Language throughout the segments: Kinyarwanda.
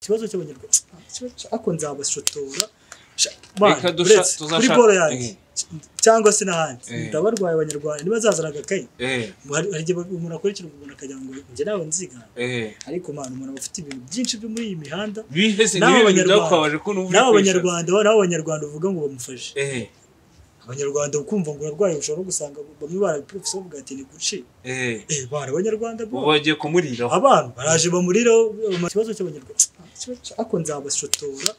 Ikibazo cy'abanyarwanda ako nzabashotora kuri boro yanjye cyangwa se n'ahandi ndabarwaye abanyarwanda nibazazana agakayi hari igihe umuntu akora ikintu umuntu akagira ngo njye nawe nzigana ariko man umuntu aba afite ibintu byinshi byo muri iyi mihanda n'abanyarwanda uvuga ngo bamufashe abanyarwanda ukumva ngo urarwaye ushobora gusanga bamwe barabiprofessor bavuga ati ni guci bara abanyarwanda bo bagiye kumuriraho abantu baraje bamuriraho. Ikibazo cy'abanyarwanda ako nzabashotora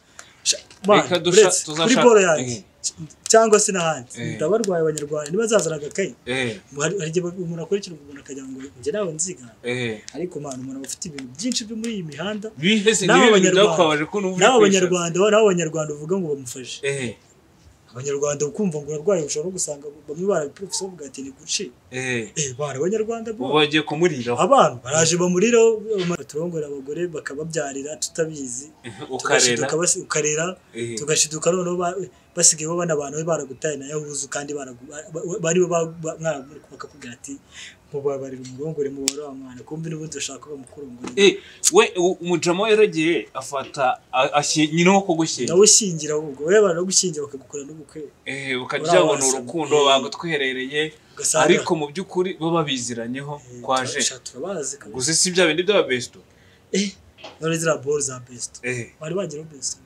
kuri boro yanjye cyangwa se n'ahandi ndabarwaye abanyarwanda nibazazana agakayi hari igihe umuntu akora ikintu umuntu akagira ngo njye nawe nzigana ariko man umuntu aba afite ibintu byinshi byo muri iyi mihanda n'abanyarwanda uvuga ngo bamufashe abanyarwanda ukumva ngo urarwaye ushobora gusanga bamwe barabiprofessor bavuga ati ni guci bara abanyarwanda bo bagiye kumuriraho abantu baraje bamuriraho turongora abagore bakababyarira tutabizi ukarera tugashiduka noneho basigaye bo bana abantu baragutaye na yahuzu kandi bari bakakubwira ati mubabarira umurongore mubara wa mwana kumbi n'ubundi ushaka bamukurongore we umujamo yaragiye afata nyina wo kugushyingira nawe shingira ahubwo we bara gushyingira bakagukora n'ubukwe ukajya ngo urukundo bagutwerereye ariko mu by'ukuri bo babiziranyeho kwaje gusa si bya bindi by'aba besto none zira ball za besto bari bagira besto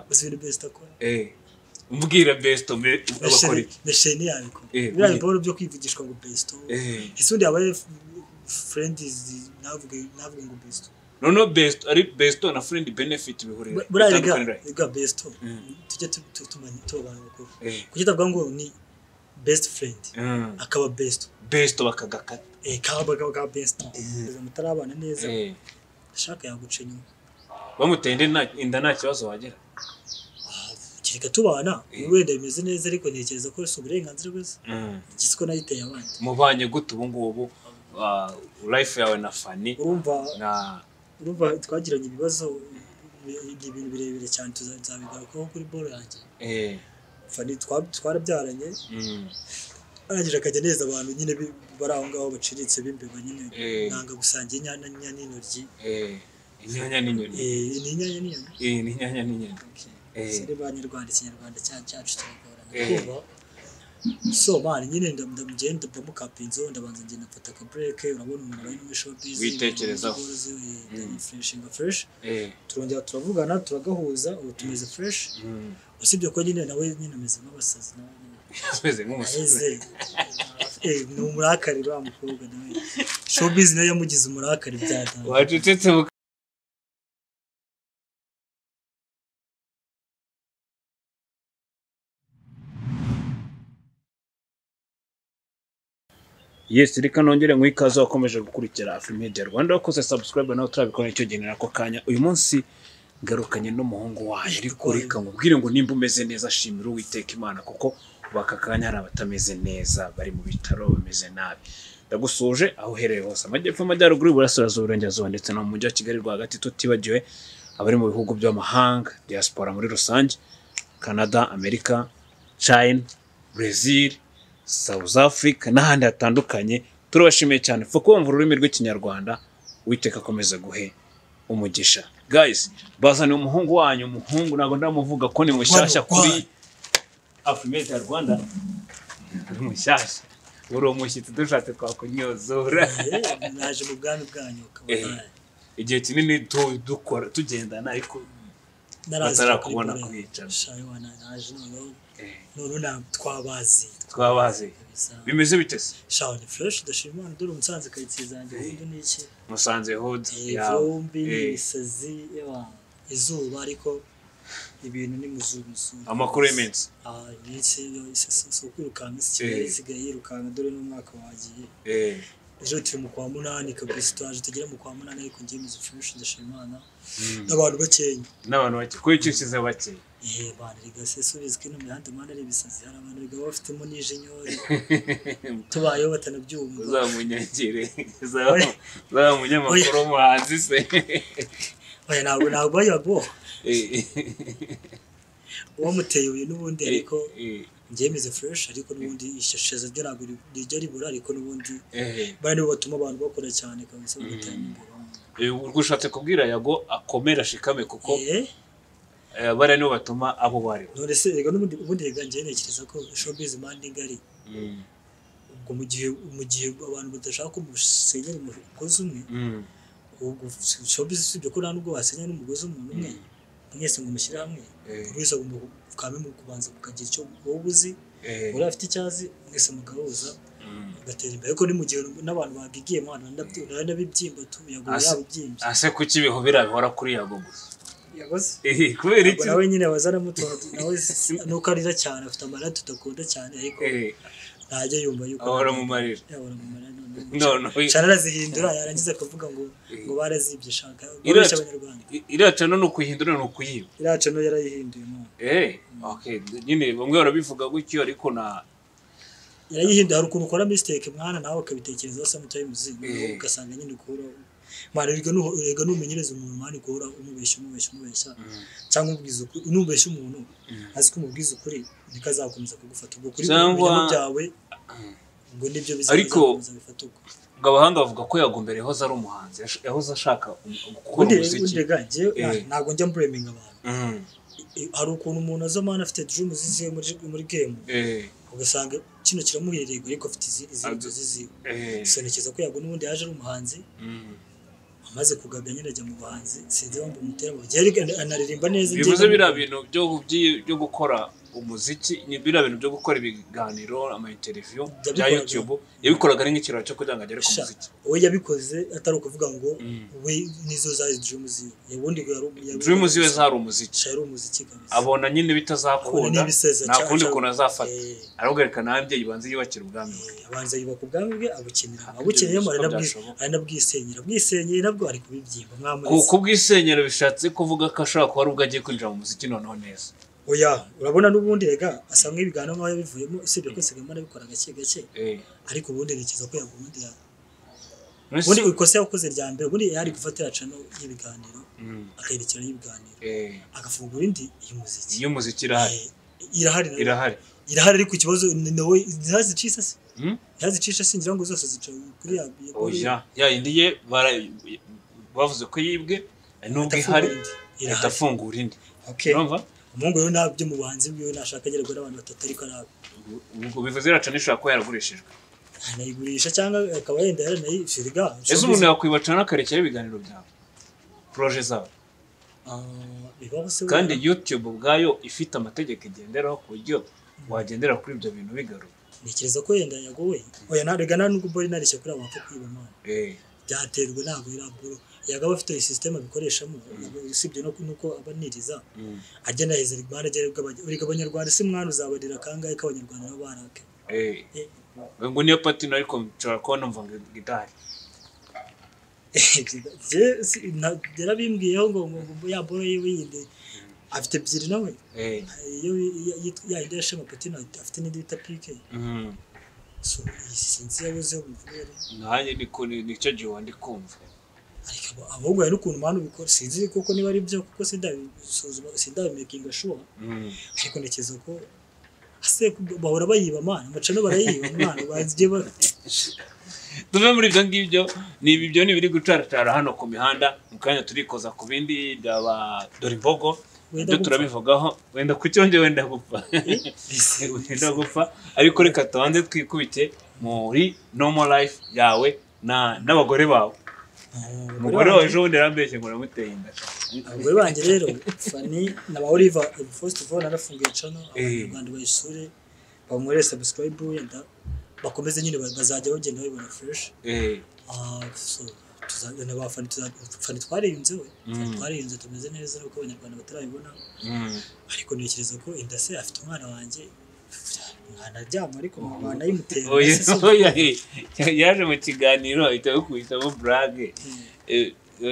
gusa ibintu besto akora mbwira besto abakora iki mesheni yabiko biriya ball byo kwivugishwa ngo besto isundi yabaye friends navuga ngo besto no besto ari besto na friend benefit bihurira buriya besto tujye tumenya tuba abantu bakuru kuki tavuga ngo ni best friend akaba besto besto bakagakata kaba besto mutarabana neza shaka yaguca inyuma bamuteye inda nta kibazo wagira kereka tubana wenda bimeze neza ariko ntekereza ko si uburenganzira bwese igitsiko nayiteye abandi mubanye gute ubu ngubu life yawe na Fanny urumva twagiranye ibibazo ibintu birebire cyane tuzabigarukaho kuri boro yanjye Fanny twarabyaranye arangije akajya neza abantu nyine bari aho ngaho baciritse b'imbeba nyine nanga gusangira inyanya n'intoryi inyanya n'inyoni ni inyanya n'inyoni ni inyanya n'inyoni sere banyarwanda ikinyarwanda cyacu kiragorana kumva so man nyine ndamugenda ndamukapinzo ndabanza ngenda mfata ka break urabona umuntu ari muri showbiz witekerezaho freshinga fresh turongera turavugana turagahuza ubu tumeze fresh usibye ko nyine nawe nyine ameze nk'abasazi nawe nyine ameze nk'umusazi ni umurakari wa mukobwa nawe showbiz nayo yamugize umurakari byatanga wacecetse Yes, reka nongere ngo ikaze wakomeje gukurikira Afrimedia Rwanda wakoze subscribe nawe turabikora icyo genera ko kanya uyu munsi ngarukanye n'umuhungu wayo ariko reka ngubwire ngo nimba umeze neza shimira Uwiteka Imana kuko baka kanya hari abatameze neza bari mu bitaro bameze nabi. Ndagusuje aho uherereye hose amajyepfo amajyaruguru iburasirazuba iburengerazuba ndetse no mu mujyi wa Kigali rwagati tutibagiwe abari mu bihugu by'amahanga diaspora muri rusange Canada, America, China, Brazil, South Africa n'ahandi hatandukanye. Turabashimiye cyane fo kumva ururimi rw'ikinyarwanda. Uwiteka akomeza guhe umugisha. Guys, bazane umuhungu wanyu umuhungu ntabwo ndamuvuga ko ni mushyashya kuri Afrimedia Rwanda. Uri mushyashya uri umushyitsi dushatse twakunyozora naje mu bwami bwanyu kabona igihe kinini dukora tugendana ariko batarakubona kwicara naje none twabazi bimeze bite se shawo ni fresh ndashima Imana dore umusanze kayitsi zanjye ubundi niki musanze hood ya ibisazi izuba ariko ibintu ni muzumuzu amakuru y'iminsi iminsi si ukwirukanka Kigali isigaye yirukanka dore n'umwaka wagiye ejo turi mu kwa munani kabisa twaje tugera mu kwa munani ariko ngiye meze fresh ndashima Imana n'abantu bakenya n'abantu bake kuko icyo ushyize bake bana rigase subiza ko ino mihanda mana ari ibisazi hari abantu biga bafitemo n'ijinyori tubayeho batanabyumva uzamunyangire uzamunyamakuru w'umuhanzi se oya ntabwo bayago uwamuteye uyu n'ubundi ariko ngiye meze fresh ariko n'ubundi ishasheza ryo ntabwo rijya ribura ariko n'ubundi bari nibo batuma abantu bakora cyane kabisa bagatera imbere. Ubwo ushatse kubwira Yago akomera ashikame kuko bariya nibo batuma abo bari. None se rega n'ubundi rega njye ntekereza ko showbiz man ngari. Ubwo mu gihe abantu badashaka ko musenyera umugozi umwe, ubwo showbiz usibye ko nta nubwo wasenya n'umugozi umuntu umwe, mwese ngo mushyire hamwe, buri wese agomba kame kubanza kukagira icyo wowe uzi, uri afite icyazi, mwese mugahuza ugatera imbere. Ariko ni mu gihe n'abantu bagigiye mwana ndabibyimba tu Yago yabibyimbye. Ase kuki bihobera bihora kuri Yago gusa? Yagoze kubera iki? Nawe nyine wazaramutora nawe nuko arira cyane, afite amarira tudakunda cyane, ariko ntajya yumva yuko ahora mu marira. Ahora mu marira none cyane arazihindura, yarangiza akavuga ngo barazibye shaka babesha Abanyarwanda. Iraca no kuyihindura no kuyiba. Iraca no yarayihinduye none. Okay, nyine bamwe barabivuga gutyo ariko na yarayihinduye. Hari ukuntu ukora mistake mwana nawe ukabitekerezaho sometimes ugasanga nyine ukura mwana rega numenyereza umuntu mwana ukora umubeshya cyangwa umubwiza ukuri, unubeshya umuntu azi ko umubwiza ukuri niko azakomeza kugufata ubwo kuri ibintu byawe ngo nibyo bizakomeza bifata uko. Ngo abahanga bavuga ko Yago mbere yahoze ari umuhanzi, yahoze ashaka gukora umuziki. Ntabwo njya mblaminga abantu. Hari ukuntu umuntu aza mwana afite dreams ziziwe muri game, ugasanga kino kiramuhererwa ariko afite izindi nzozi ziwe. Sonekeza ko Yago n'ubundi yaje ari umuhanzi, amaze kugaga nyine ajya mu bahanzi, sinzi impamvu mutera mu gihe anaririmba neza. Bivuze biriya bintu byo gukora umuziki, ni biriya bintu byo gukora ibiganiro, ama interview bya YouTube, yabikoraga ari nk'ikiraro cyo kugira ngo agere ku muziki. We yabikoze atari ukuvuga ngo we nizo zari dream ziwe, ubundi dream ziwe zari umuziki, zari umuziki kabisa. Abona nyine bitazakunda, nta kundi kuntu azafata, aravuga nanjye yibanze yubakira ubwami bwe, abanza yubaka ubwami bwe abukenera, abukeneyemo aranabwisenyera, bwisenyera nabwo ari kubibyimba mwamuretse. Kuko ubwisenyera bishatse kuvuga ko ashobora kuba ari ubwo agiye kwinjira mu muziki noneho neza. Oya, urabona n'ubundi rega asa nk'ibiganiro nkaho yabivuyemo, usibye ko Sigama arabikora gake gake, ariko ubundi ntekereza ko yagundi ubundi ikosa yakoze rya mbere, ubundi yari gufatira channel y'ibiganiro akayerekera y'ibiganiro, agafungura indi y'umuziki. Y'umuziki irahari. Irahari ariko ikibazo nawe ntihazicisha se, ntihazicisha se ngira ngo zose zica kuri ya. Oya, ya indi ye bavuze ko yibwe nubwo ihari itafungura indi. Okay. Umuhungu rero nabyo mu buhanzi bwiwe nashaka agerwa n'abantu batatu ariko arabe. Ubwo bivuze iraca nishobora kuba yaragurishijwe. Anayigurisha cyangwa akaba yenda yaranayishiriga. Ese umuntu yakwibaca n'akarekera ibiganiro byawe, projet zawe? Bibaho se. Kandi YouTube ubwayo ifite amategeko igenderaho ku buryo wagendera kuri ibyo bintu bigaruka. Ntekereza ko yenda yagowe. Oya narega nubwo bori narishye kuri abo bapfa kwiba mwana. Byaterwa ntabwo iraburo. Yagaba afite system abikoreshamo, usibye no nuko abaniriza ajya naheza rigmana ajya abanyarwanda si mwana uzabarira kangahe ko abanyarwanda nabo barake. Ngo niyo patino ariko nshobora kuba numva ngo gitari. Yarabimbwiyeho ngo ya boro yiwe yindi afite ebyiri nawe, iyo ya indi ya Shema Patino afite n'indi bita pike. So sinzi yabuze ubuvure nanjye niko nicyo gihe wandi kumva. Ariko ahubwo hari n'ukuntu mwana ubikora, sinzi kuko niba ari byo kuko sindabisuzuma, sindabimakinga sure, ariko ntekereza ko ase bahora bayiba mwana, amacano barayiba mwana bagiye. Tuve muri ibyo ngibyo, ni ibyo ni biri gucaracara hano ku mihanda, mu kanya turikoza ku bindi byaba dore imbogo ibyo turabivugaho, wenda kucyonge wenda gupfa, wenda gupfa, ariko reka tubanze twikubite muri normal life yawe n'abagore bawe. Umugore wawe ejo bundi yarambeshye ngo uramuteye inda. Abagore banjye rero Fanny na ba Oliver, first of all narafunguye channel, abanyarwanda bayisure bamure subscribe wenda bakomeze nyine bazajya bagenda babibona fresh. So tuzagana ba Fanny, Fanny twariyunze we, twariyunze tumeze neza nuko abanyarwanda batarabibona. Ariko ntekereza ko inda se afite umwana wanjye mwanaryama ariko mwana yimutera. Oya, yaje mu kiganiro ahita bikubitamo blague.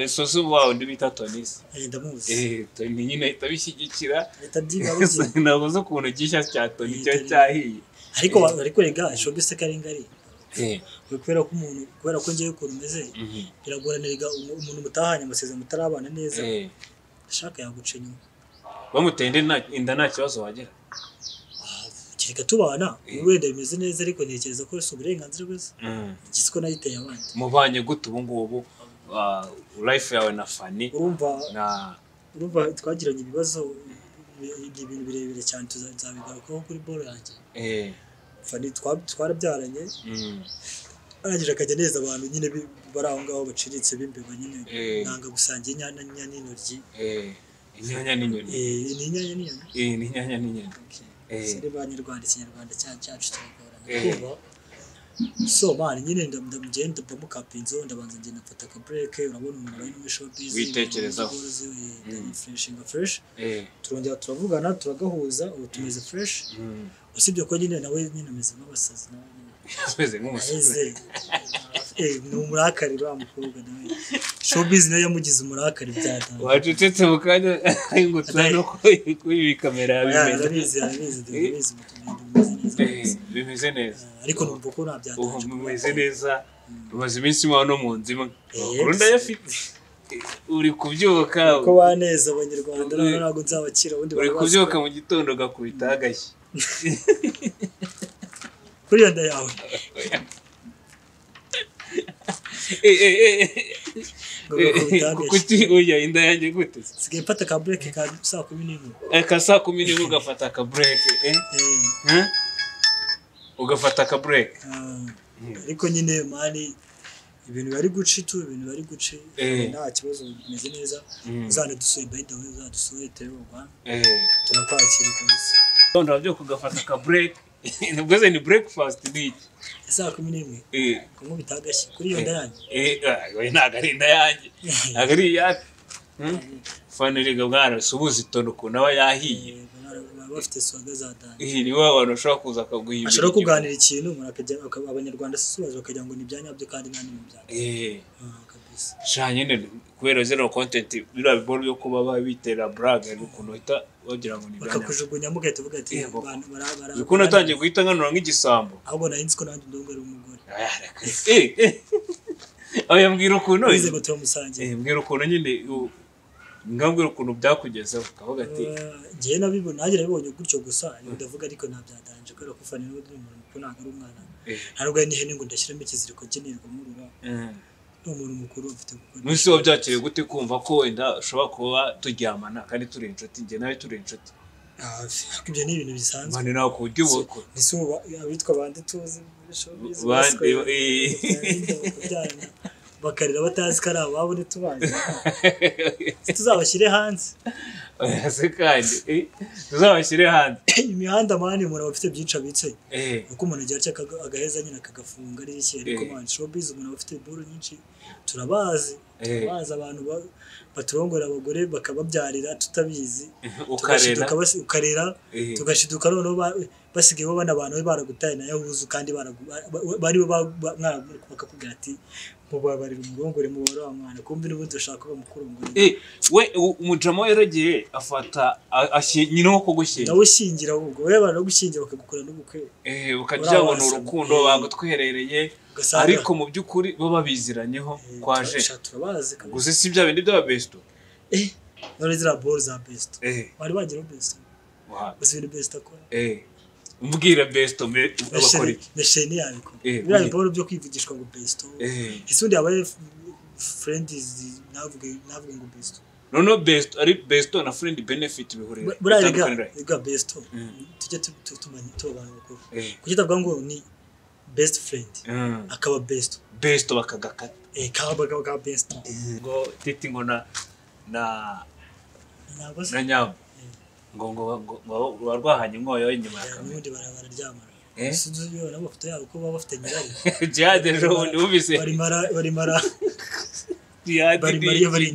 Soso wawe ndi bita Tonisi. Ndamuzi. Toni nyine ahita bishyigikira. Ahita abyiga. Ntabwo zo ukuntu gishya cya Toni cyo cyahiye. Ariko rega showbiz se kari ngari. Kubera ko umuntu kubera ko ngiye ukuntu meze biragorana rega umuntu mutahanye amasezerano mutarabana neza. Ashaka yaguca inyuma. Bamuteye inda nta kibazo wagira. Kereka tubana wenda bimeze neza ariko ntekereza ko si uburenganzira bwese. Igisi ko nayiteye abandi. Mubanye gute ubu ngubu? Life yawe na Fanny. Urumva na urumva twagiranye ibibazo, ibintu birebire cyane, tuzabigarukaho kuri ball yanjye. Fanny twarabyaranye. Arangije akajya neza abantu nyine bari aho ngaho baciritse b'imbeba nyine, nanga gusangira inyanya n'intoryi. Inyanya n'inyoni. Ni inyanya n'inyoni. Ni inyanya n'inyoni. Sere banyarwanda, ikinyarwanda cyacu kiragorana. So man nyine ndamugenda ndamukapinzo, ndabanza ngenda mfata ka break, urabona umuntu ari muri showbiz witekerezaho, ndamufreshinga fresh. Turongera turavugana, turagahuza, ubu tumeze fresh. Usibye ko nyine nawe nyine ameze nk'abasazi, nawe nyine ameze nk'umusazi. Ni umurakari wa mukobwa nawe. Showbiz nayo yamugize umurakari byatanga. Wacecetse mu kanya ngo tuzano kuri kamera yabimenye. Arabizi bimeze neza. Ariko numva ko nabyatanze. Bimeze neza. Umaze iminsi mwa no mu nzu imwe. Amakuru ndayafite. Uri kubyuka. Ko baneza abanyarwanda ntabwo nzabakira ubundi. Uri kubyuka mu gitondo gakubita agashyi. Kuri iyo nda yawe. Kuki oya inda yanjye gute? Sigaye mfata ka break ka saa 11. Ka saa 11 ugafata ka break Ugafata ka break. Ariko nyine mani ibintu bari guci tu, ibintu bari guci nta kibazo, bimeze neza. Uzanadusuye by the way, uzadusuye terwa. Turakwakira kabisa. Ndabyuka ugafata ka break. Nubwo se ni breakfast ni iki? Saa 11. Kumubita agashyi kuri iyo nda yanjye. Oya ntago ari inda yanjye. Ntago ari iyacu. Fanny rega bwana subuze itono ukuntu aba yahiye. Bafite swaga za danje. Ni wa bantu ushobora kuza akaguhimba. Ashobora kuganira ikintu umuntu akajya abanyarwanda subaza bakagira ngo ni ibyanyabyo kandi nta n'ibintu byanyabyo. Kabisa. Sha nyine kubera zero content biriya biboro byo kuba babitera brag ari ukuntu uhita bagira ngo ni ibyanyabyo. Bakakujugunya mugahita uvuga ati abantu bara. Ukuntu atangiye guhita nkanura nk'igisambo. Ahubwo nari nzi ko nanjye ndongo ari umugore. Oya mbwira ukuntu. Bize ngo turamusangira. Mbwira ukuntu nyine ngambwira ukuntu byakugezeho ukavuga ati ngiye nabibona nanjye nabibonye gutyo gusa ndavuga ariko ntabyadanje kubera ko Fanny n'ubu ni umuntu mukuru ntabwo ari umwana. Ntabwo ari n'ihene ngo ndashyiramo ikiziriko ngenerwa murura. Ni umuntu mukuru ufite gukora. Munsi wabyakiriye gute kumva ko wenda ushobora kuba turyamana kandi turi inshuti, njye nawe turi inshuti? Ibyo ni ibintu bisanzwe. Mani nawe ku buryo ubu ese ubu abitwa bande tuzi showbiz bakarira batazi ko ari ababo ntitubazi. Tuzabashyire hanze. Ese kandi tuzabashyire hanze. Imihanda mani umuntu aba afite byinshi abitse. Uko umuntu agira cyo agaheza nyine akagafunga ari iki, ariko mani showbiz umuntu aba afite boro nyinshi, turabazi. Turabazi abantu baturongora abagore bakababyarira tutabizi. Ukarera tugashiduka noneho basigaye bo bana abantu baragutaye na yahuzu kandi bari bakakubwira ati mubabarira umurongore mubara wa mwana kumbi n'ubundi ushaka ko bamukurongora. We umujamo yaragiye afata nyina wo kugushyingira. Nawe ushyingira ahubwo we abantu gushyingira bakagukora n'ubukwe. Ukagira ngo ni urukundo bagutwerereye ariko mu by'ukuri bo babiziranyeho kwaje. Turabazi gusa si bya bindi by'aba besto. None zira ball za besto. Bari bagira besto. Gusa ibintu besto akora. Mbwira besto abakora iki? Ndasheni yabiko. Biriya ball byo kwivugishwa ngo besto. Ese undi abaye friends navuga ngo besto. No besto ari besto na friend benefit bihurira. Buriya rega besto. Tujye tumenya abantu bakuru. Kuki tavuga ngo ni best friend akaba besto. Besto bakagakata. Kaba besto. Ngo titi ngo na nyabo. Ngo ngo barwahanye inkoyo inyuma ya kamera. N'ubundi bararyamana. Sinzi iyo n'amafoto yabo ko baba bafite nyirari. Jihad ejo bundi wumvise. Barimara. Jihad ni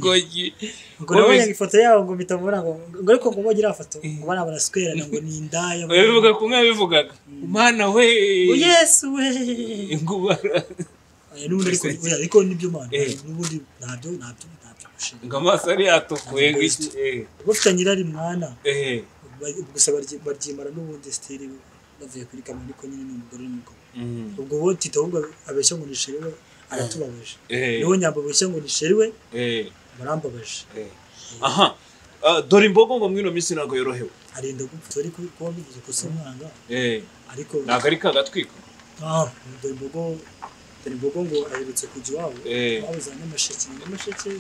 ngo nabonye ifoto yabo ngo mitamubona ngo ariko ngo bagira afoto ngo bana baraswerana ngo ni indaya. Bivuga kumwe bivugaga. Mana we. Yesu we. Ingubara. N'ubundi ariko nibyo mana. N'ubundi ntabyo gushinga. Ngo amaso ari yatukuye ngiki. Bafite nyirari mwana. Gusa baryimara n'ubundi style bavuye kuri kamera ariko nyine ni umugore n'umugabo. Ubwo bo Tito ahubwo abeshya ngo ni sheri we aratubabaje. Niho Nyambo abeshya ngo ni sheri we barambabaje. Aha. Dore imbogo ngo mwino minsi ntabwo yorohewe. Arinda gupfa ariko kuba bivuze ko se umwanga. Ariko ntabwo ari kagatwiko. Dore imbogo Dore imbogo ngo aherutse kujya iwabo iwabo za Nyamasheke, Nyamasheke.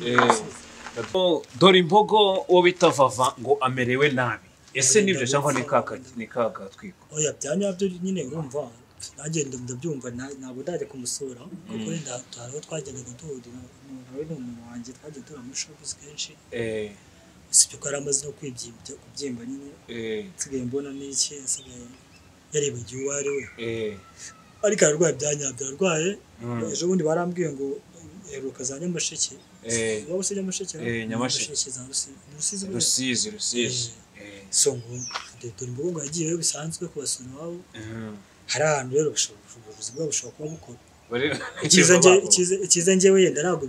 Dore imbogo uwo bita Vava ngo amerewe nabi, ese nibyo cyangwa ni kagatwiko? Oya, bya nyabyo nyine, urumva nanjye ndabyumva, ntabwo ndajya kumusura kuko wenda hari aho twagendaga duhurira, nawe ni umuntu wanjye twagiye duhura muri showbiz kenshi, usibye ko yari amaze no kubyimba nyine, nsigaye mbona n'iki, asigaye yaribagiwe uwo ari we, ariko ararwaye bya nyabyo, ararwaye. Ejo bundi barambwiye ngo heruka za Nyamasheke, waba usi Nyamasheke? Nyamasheke za Rusizi, Rusizi. So ngo dore imbogo ngo yagiyeyo bisanzwe kubasura iwabo, hari ahantu rero ubuvuzi bwabo bushobora kuba bukora. Icyiza njyewe yenda ntabwo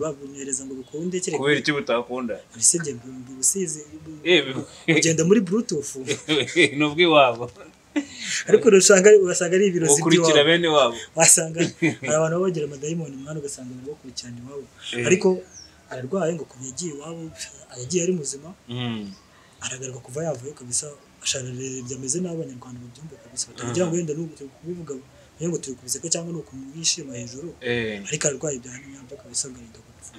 babunyohereza ngo bikunde, kereka kubera icyo butakunda ibisebye Rusizi ugenda muri bluetooth ni ubw'iwabo, ariko urasanga ari ibirozi by'iwabo, bene wabo, wasanga hari abantu baba bagira amadayimoni mwana, ugasanga bari bakurikirana iwabo, ariko ararwaye ngo kuva yagiye iwabo, yagiye ari muzima, aragaruka kuva yavuye kabisa ashararembye ameze nabi. Abanyarwanda babyumva kabisa, batagira ngo wenda n'ubu turi kubivuga ngo turi kubiseka cyangwa ni ukumwishima hejuru, ariko ararwaye bya nyabyo kabisa, agahinda gupfa.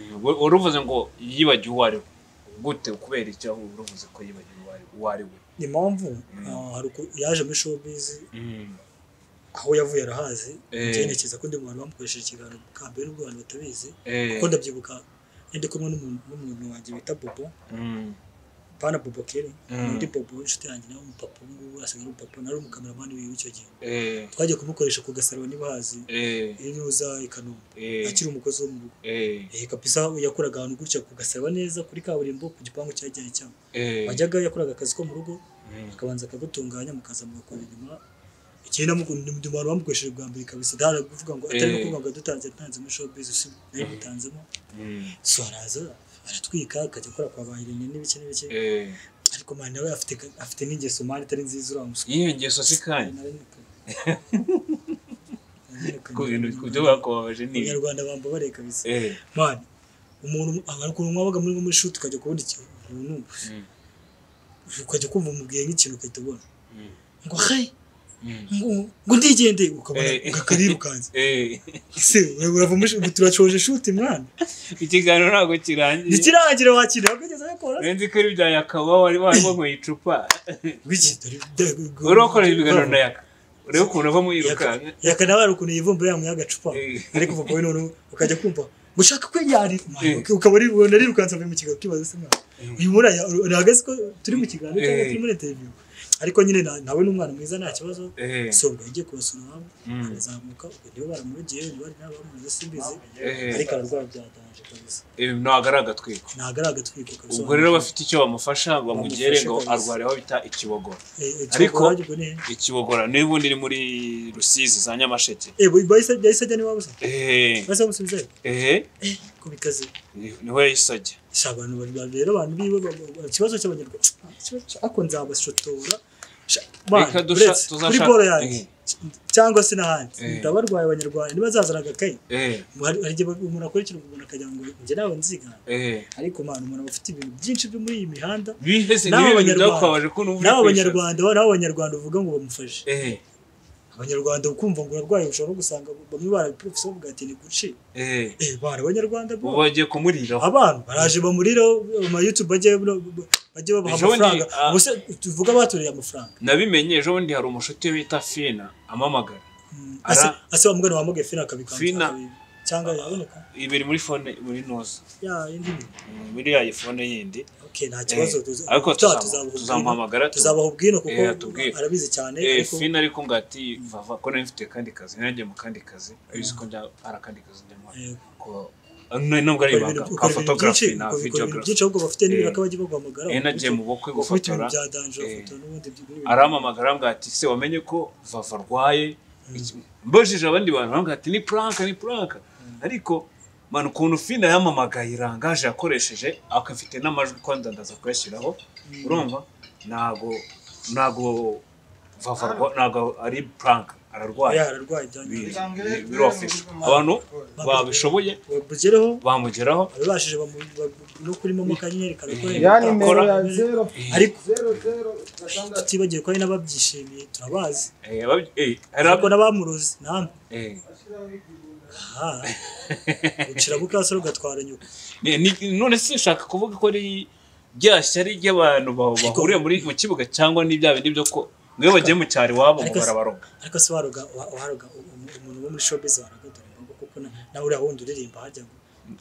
Uruvuze ngo yibagiwe uwo ari we gute? Kubera icyo uruvuze ko yibagiwe uwo ari we? Ni impamvu yaje muri showbiz, aho yavuye arahazi, ntekereza ko ndi mu bantu bamukoresheje ikiganiro bwa mbere n'ubwo abantu batabizi, kuko ndabyibuka ndi kumwe n'umuntu wanjye bita Bobo, pana Bobo Kere, undi Bobo inshuti yanjye nawe umupapa ubu ngubu asigaye ari umupapa, nari umukameramani wiwe icyo gihe, twagiye kumukoresha ku Gasaraba niba hazi, inuza i Kanombe, akiri umukozi wo mu rugo, kabisa yakoraga ahantu gutya ku Gasaraba neza kuri kaburimbo ku gipangu cyajyaye cyangwa wajyaga, yakoraga akazi ko mu rugo akabanza akagutunganya mukaza mugakora inyuma. Ikindi ndi mu bantu bamukoresheje bwa mbere kabisa, ndahara kuvuga ngo atari no kuvuga ngo dutanze muri showbiz, nari mutanzemo, so araza aratwika akajya akora kwa ba Irene n'ibiki n'ibiki, ariko man nawe afite n'ingeso man itari nziza, uramuswa iyo ngeso si kandi ku bintu kubyo bakobaje ni Abanyarwanda bambabare kabisa man, umuntu ukuntu mwabaga muri shoot ukajya kubona ikintu ukajya kumva umubwiye nk'ikintu ugahita ubona ngo hey ngo ndigende, ukabona ukakarirukanza, ese urava muri turashoje shoot mwana, ikiganiro ntabwo kirangiye, ntikirangira wakira kugeza yakora nzi ko ibya yakaba wari wanyweye icupa urakora ibiganiro na Yaka, urebe ukuntu ava muyirukanka Yaka nawe hari ukuntu yivumbura yanyweye agacupa, ariko papa we none ukajya kumva gushaka kwinyarira ukaba urirukansa avuye mu kiganiro, ukibaza se mwana uyu muntu arahagaze ko turi mu kiganiro cyangwa turi muri interview, ariko nyine nawe ni umwana mwiza nta kibazo. So ubwo yagiye kubasura iwabo arazamuka, ubwo nibo baramurogiye bari n'abamuroze simbizi, ariko ararwaye byadanje kabisa, ntabwo ari agatwiko, ntabwo ari agatwiko kabisa. Ubwo rero bafite icyo bamufasha bamugere ngo arware aho bita Ikibogora, ariko Ikibogora n'ubundi ni muri Rusizi za Nyamasheke. Yahise ajya n'iwabo se? Bahise bamusubizayo? Ko bikaze niho yahise ajya. Abantu rero abantu biwe ikibazo cy'abanyarwanda ako nzabashotora kuri boro yanjye cyangwa se n'ahandi, ndabarwaye abanyarwanda ntibazazana agakayi, hari igihe umuntu akora ikintu umuntu akagira ngo njye nawe nzigana, ariko man umuntu aba afite ibintu byinshi byo muri iyi mihanda, n'abo banyarwanda uvuga ngo bamufashe, abanyarwanda ukumva ngo urarwaye ushobora gusanga bamwe barabiprofesa bavuga ati ni guci, bari abanyarwanda bo bagiye kumuriraho, abantu baraje bamuriraho ama YouTube bagiye babaha amafaranga, ubuse tuvuga batoreye amafaranga. Nabimenye ejo bundi hari umushuti bita Fina amamagara, ase wamugana wamugaye Fina akabikanga cyangwa yaboneka ibiri muri phone muri noza ya indi muri ya iPhone yindi, okay nta kibazo, ariko tuzamuhamagara tuzabaha ubwino kuko arabizi cyane, ariko Fina ariko ngati vava ko nari kandi kazi nanjye mu kandi kazi abizi ko njya ara kandi kazi njya ko nubwo ari ibanga ka photography na videography byinshi, ahubwo bafite n'ibiraka bajya baguhamagara, nagiye mu bukwe gufotora arampamagara ngati se wamenye ko vava arwaye, mbajije abandi bantu bambwira ati ni prank ni prank, ariko man ukuntu Fina yamamagaye irangaje yakoresheje akafite n'amajwi ko ndandaza kuyashyiraho, urumva ntago Vava ntago ari prank, ararwaye birofisha abantu babishoboye bamugeraho abibashije no kuri momo kanyenyeri karakora, ariko tutibagiye ko hari n'ababyishimiye turabazi, ariko n'abamurozi namwe Aha, ucira mukasore ugatwara nyoko. None se ushaka kuvuga ko ari rya shyari ry'abantu bahuriye muri mu kibuga, cyangwa ni bya bindi byo ko ngo iyo bagiye mu cyaro iwabo ngo barabaroga? Ariko se waroga umuntu wo muri showbiz waroga dore imbogo, kuko nawe uriya wundi uririmba harya ngo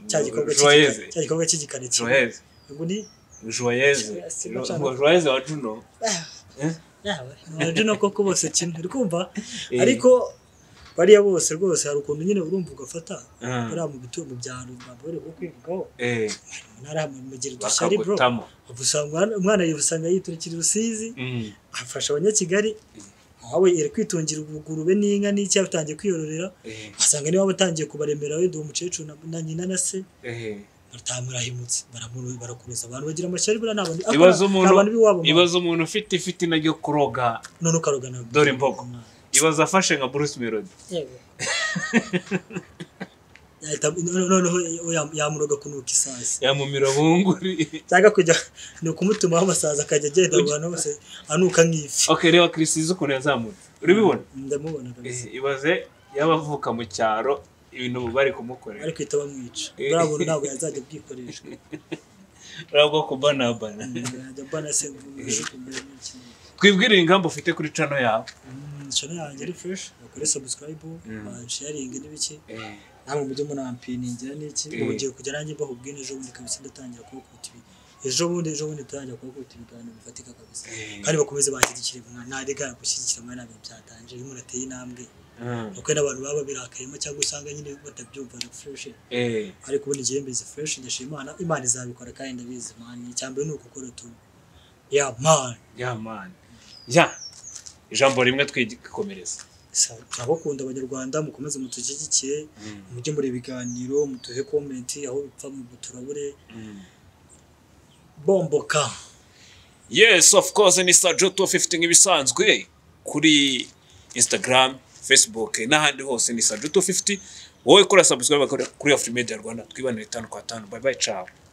cya gikorwa cy'igikari Joyeux ngo ni Joyeux Joyeux wa Juno. Yawe Juno koko bose kimwe uri kumva, ariko bariya bose rwose hari ukuntu nyine urumva ugafata bariya mu bitu mu byaro bari kwivugaho naramugira udushari bro, usanga umwana yivusanga yiturikira Rusizi afasha abanyakigali aho iri kwitungira ubugurube n'inka n'icyo atangiye kwiyororera, asanga niba batangiye kubaremera we uwo mukecuru na nyina na se batamurahimutse barakomeza abantu bagira amashyari buriya n'abantu b'iwabo. Ibaza umuntu ufite ifitina ryo kuroga none ukaroga na dore imbogo, ibaza afashe nka Bruce Melody noneho yamuroga kunuka isasi yamumira bunguri cyangwa kujya ni ukumutumaho amasazi akajya agenda mu bantu bose anuka nk'ifi. Okay, reba Chris ukuntu yazamutse, urabibona? Ndamubona kabisa. Ibaze yaba avuka mu cyaro ibintu bari kumukorera ariko ihita bamwica, buriya buntu ntabwo yazajya abwikoresha, buriya bwo kubanabana yajya abana se. Twibwirire ingamba ufite kuri channel yawe. Channel yanjye ari fresh, bakore subscribe, sharing n'ibiki, namwe mujye munampiningira n'iki, ubu ngiye kujya nanjye mbaha ubwine ejo bundi kabisa, ndatangira kubakubita ibi ejo bundi ndatangira kubakubita ibiganiro bifatika kabisa, kandi bakomeze banshyigikire mwana gushyigikira mwana ntabwo byatanje iyo umuntu ateye intambwe nuko n'abantu baba birakayemo cyangwa usanga nyine batabyumva na fresh, ariko ubundi ngiye mbizi fresh, ndashima Imana, Imana izabikora kandi ndabizi man, icyambere ni ukukora tu ya man ya man ya ijambo rimwe twikomereza. Turabakunda abanyarwanda, mukomeze mutushyigikire, mujye muri ibiganiro, mutuhe comment aho bipfa mu turabure bomboka. Yes, of course ni Sajo 250 nk'ibisanzwe kuri Instagram, Facebook n'ahandi hose ni Sajo 250. Wowe kora subscribe kuri Afrimedia Rwanda, twibanire 5 kwa 5. Bye bye, ciao.